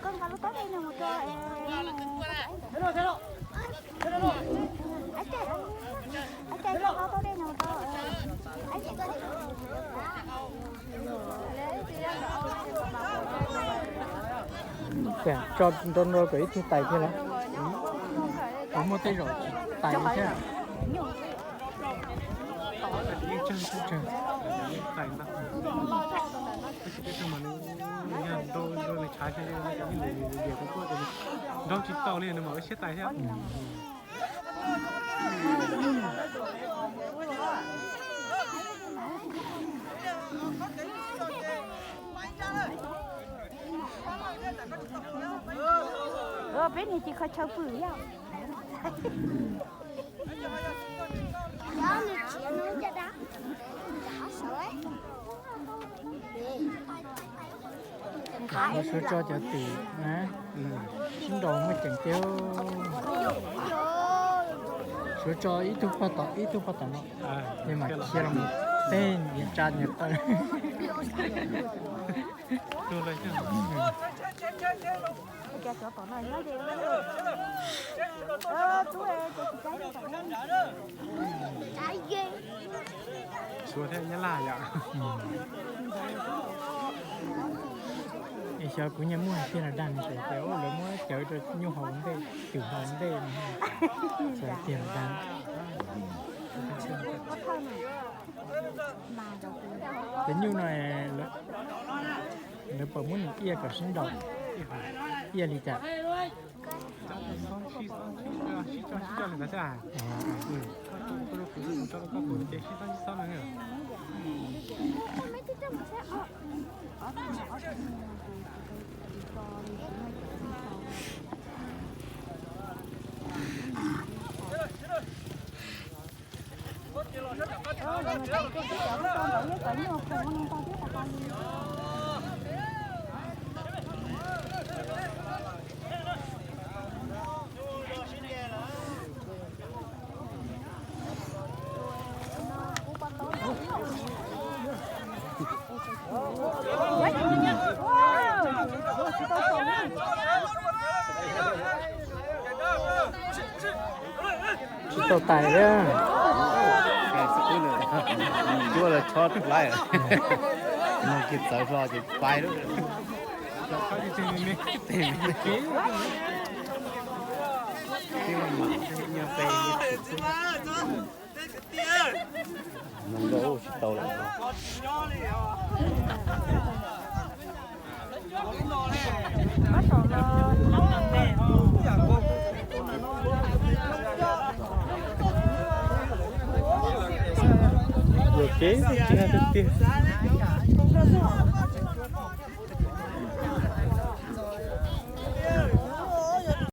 Koj nqa lub taub dej no mus rau. Tso nrau nrau kom ib tug tais thiab lawm. Kuv muaj tej zaum tsis tais thiab. Ib tsawg ib tsawg tais ntag. Tab sis peb tug mas nws yog nrau nrau nws tshav xyov nws liam tus tuaj ces nws nrau tsis tau li nws mam ua siab tais thiab. Peb niag ci kho chaw pw yog. Suav tso cov tim na, sib nraus muaj ceem tiag. Suav tso ib tug pog tom ib tug pog tom no, ces mam khiav los mus tej nyias tsa nyias taw. Suav thiab Nyab Laj yom. Es xyov kuv nyiam muaj hais tiag los dag nws tias lawv muab cawv rau nyuj haus ntej, twm haus ntej no. Xyov tiag los dag. Cov nyuj no lawv puas muab nws iaj kom sib nraus, iaj li cas? Tsis tau tais thiab. Cuab los chob laij, no kiag txawv hlo ces pais lawm. Tsis tau lawm. Yuam kev tsis hais tiag tiag.